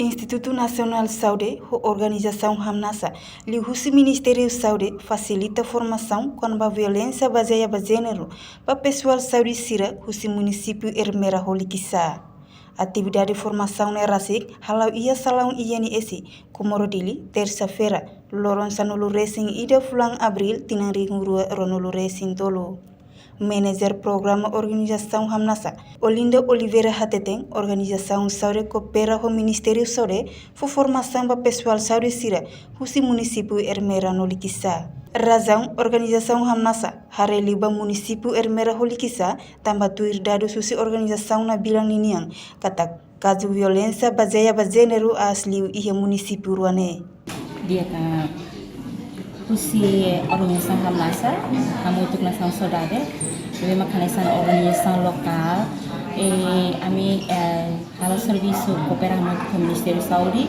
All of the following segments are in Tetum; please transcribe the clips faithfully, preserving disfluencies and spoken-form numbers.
Institutu Nasionál Saúde ho organizasaun Hamnasa liuhusi Ministériu Saúde fasilita formasaun kona-ba violénsia bazeia ba jéneru ba pesoál saúde sira husi munisípiu Ermera ho Likisá. Atividade formasaun ne'e rasik hala'o iha salaun I N S, Comoro Dili, tersa-feira, loron sanulu-resin-ida fulan Abríl, tinan rihun rua ruanulu-resin-tolu. Manajer Programa Organizasaun Hamnasa, Olinda Oliveira hateten, organizasaun saúde koopera ho Ministériu Saúde fó formasaun ba pesoál saúde sira husi munisípiu Ermera no Likisá. Razaun organizasaun Hamnasa haree liu ba munisípiu Ermera ho Likisá tanba tuir dadus husi organizasaun Nabilan ninian katak kazu violénsia bazeia ba jéneru aas liu iha munisípiu rua ne'e. Di'ak, husi organizasaun Hamnasa, hamutuk Nasaun Saudade, ne'ebé mak hanesan organizasaun lokál, eh, ami, eh, halo servisu koopera hamutuk ho Ministériu Saúde,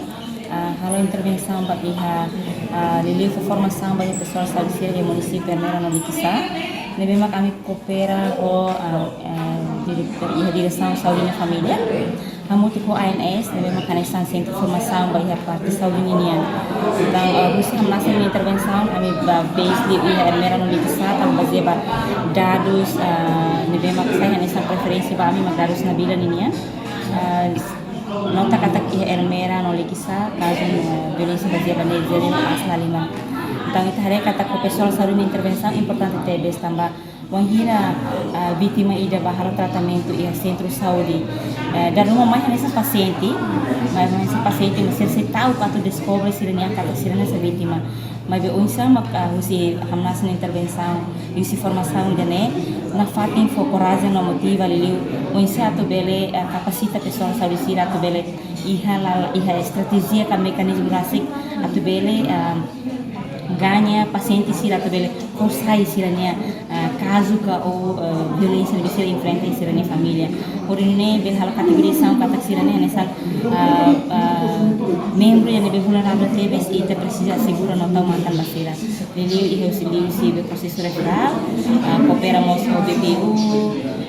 ah, halo intervensaun ba iha, ah, liuliu fó formasaun ba iha pesoál saúde sira iha munisípiu Ermera no Likisá, ne'ebé mak ami koopera ho, ah, eh, dire-, iha Diresaun Saúde no Família, hamutuk ho A N S, ne'ebé mak hanesan sentru formasaun ba iha parte saúde ninian. Entaun, eh, husi Hamnasa nia intervensaun, ami ba base liu iha Ermera no Likisá, tanba bazeia ba dadus, eh, ne'ebé mak sai hanesan referénsia ba ami mak dadus Nabilan ninian. Eh, nota katak iha Ermera no Likisá, kazu, eh, violénsia bazeia ba jéneru aas la liman. Entaun, ita haree katak ho pesoál saúde nia intervensaun importante tebes tanba wainhira, ah, vítima ida bá halo tratamentu iha sentru saúde, eh, dala ruma mai hanesan pasiente, mai hanesan pasiente, mas sira sei ta'uk atu deskobre sira-nia an katak sira hanesan vítima. Maibé oinsá mak, ah, husi Hamnasa nia intervensaun, husi formasaun ida-ne'e, nafatin fó korajen no motiva liuliu oinsá atu bele, ah, kapasita pesoál saúde sira atu bele iha la, iha estratéjia ka mekanizmu rasik atu bele, ah, gaña pasiente sira atu bele konsege sira-nia, ah, kazu ka ou, ah, violénsia ne'ebé sira enfrenta iha sira-nia família. Hodi nune'e bele halo kategorizasaun katak sira-ne'e hanesan, ah, ah, membru ida ne'ebé vulneravel tebes, ita presiza asegura no tau matan ba sira. Liuliu iha husi liuhusi be prosesu referál, ah, koopera mós ho B P U,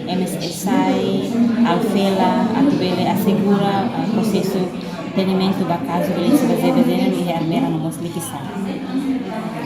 M S S I, Alfela, atu bele asegura, ah, prosesu atendimentu ba kazu violénsia bazeia ba jéneru iha Ermera no mós Likisá.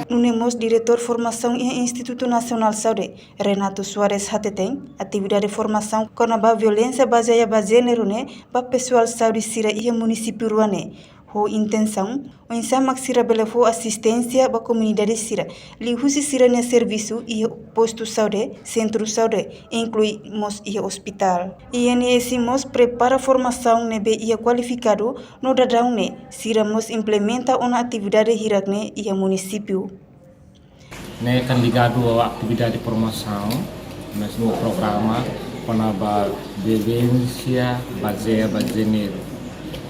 Nune'e mós Diretór Formasaun iha Institutu Nasionál Saúde, Renato Soares hateten, atividade formasaun kona-ba violénsia bazeia ba jéneru ne'e ba pesoál saúde sira iha munisípiu rua ne'e ho intensaun oinsá mak sira bele fó asisténsia ba komunidade sira liuhusi sira-nia servisu iha postu saúde, sentru saúde, inklui mós iha ospitál. I N S mós prepara formasaun ne'ebé iha kualifikadu no daudaun ne'e sira mós implementa ona atividade hirak-ne'e iha munisípiu. Ne'e kan ligadu ho atividade promosaun, mesmu programa kona-ba violénsia bazeia ba jéneru.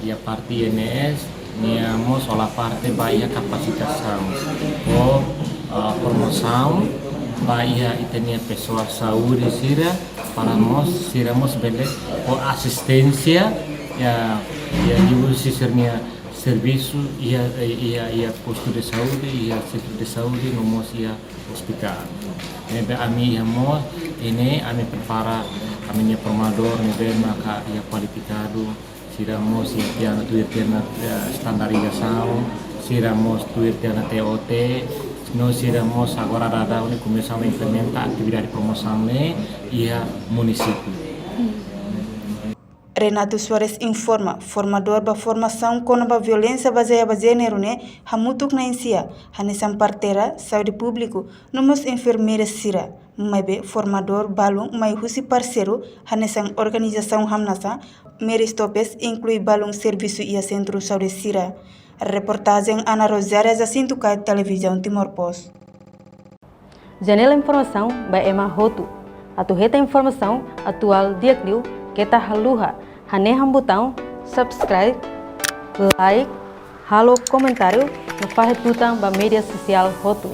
Iha parte I N S, nia mós hola parte ba iha kapasitasaun ho, ah, promosaun ba iha ita-nia pesoál saúde sira, para mós, sira mós bele fó asisténsia, iha, iha liuhusi sira-nia servisu iha, iha, iha postu de saúde, iha sentru de saúde, no mós iha ospitál. Ne'ebé ami iha mós, ne'e ami prepara ami-nia formadór ne'ebé maka iha kualifikadu, sira mós iha tiha ona tuir tiha ona, eh, standarizasaun, sira mós tuir tiha ona T O T, no sira mós agora daudaun ne'e komesa implementa atividade promosaun ne'e iha munisípiu. Renato Soares informa, formadór ba formasaun kona-ba violénsia bazeia ba jéneru ne'e hamutuk na'in-sia, hanesan parteira saúde públiku, no mós enfermeira sira, maibé formadór balun mai husi parseiru, hanesan organizasaun Hamnasa, Mary Stoppes, inklui balun servisu iha sentru saúde sira. Reportajen Ana Rosária, Jacinto Caio, Televizaun Timor Post. Janela informasaun ba ema hotu. Atu hetan informasaun atuál di'ak liu keta haluha hanehan butaun subscribe, like, halo komentáriu no fahe tutan ba média sosiál hotu.